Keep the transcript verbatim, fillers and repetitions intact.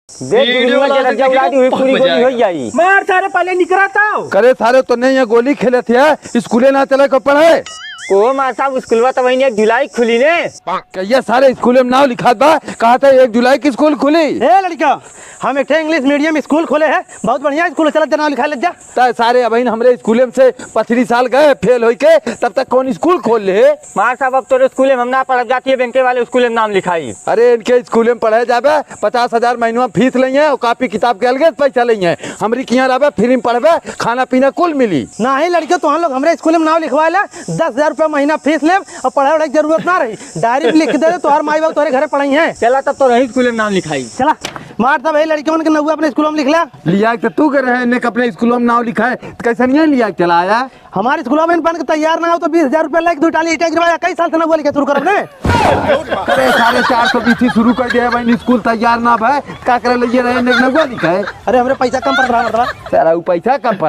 दे, दो वीडियो में जरा जब लागी हुई, पूरी गोली हो जाई। मार सारे, पहले निकरा था। करे सारे, तो नहीं है, गोली खेले थे, स्कूले ना चले को पढ़े। ओ मार साहब, स्कूलवा तो वही एक जुलाई खुली ने। कहिया सारे स्कूले में नाव लिखात बा, कहा था एक जुलाई की स्कूल खुली। ए लड़का, हम एक ठे इंग्लिश मीडियम स्कूल खोले है, बहुत बढ़िया स्कूल है, चलत जा नाव लिखा ले जा। त सारे अबहिन हमरे स्कूले में से पछली साल गए फेल होई के, तब तक कौन स्कूल खोल ले? मार साहब, अब तोरे स्कूले में हम ना पढ़ब, जाती है बैंके वाले स्कूले में नाम लिखाई। अरे इनके स्कूले में पढ़े जाबे, पचास हजार महीनवा फीस लइहे और कापी किताब के अलगे से पैसा लइहे। हमरी किहाँ रहबे, फ्री में पढ़बे, खाना पीना कुल मिली। नाही लड़के, तोहन लोग हमरे स्कूले में नाम लिखवा ले, दस हजार रुपया महीना फीस लेब और पढ़ाई वढ़ाई की जरूरत ना रही। डायरी में लिख दे, तोहर माई बाप तोहरे घरे पढ़ाई है। चला तब तो रही स्कूले में नाम लिखाई। चला, मार साहब, यही लड़के मन के नौवा अपने स्कूल में लिख ला। लिया के तू के रहे ने अपने स्कूल में नाम लिखाए, कैसे नहीं लिया के चला आया? हमारे स्कूल में बन के तैयार ना हो तो बीस हजार रुपया लेके दो टाली ईंटा गिरवाया, कई साल से नौवा लिखे शुरू करब ने। अरे सारे, चार सौ बीसी शुरू कर दिया भाई, स्कूल तैयार ना भाई, का करे लइए रहे ने नौवा लिखाए। अरे हमरे पैसा कम पड़ रहा मतलब। सारा वो पैसा कम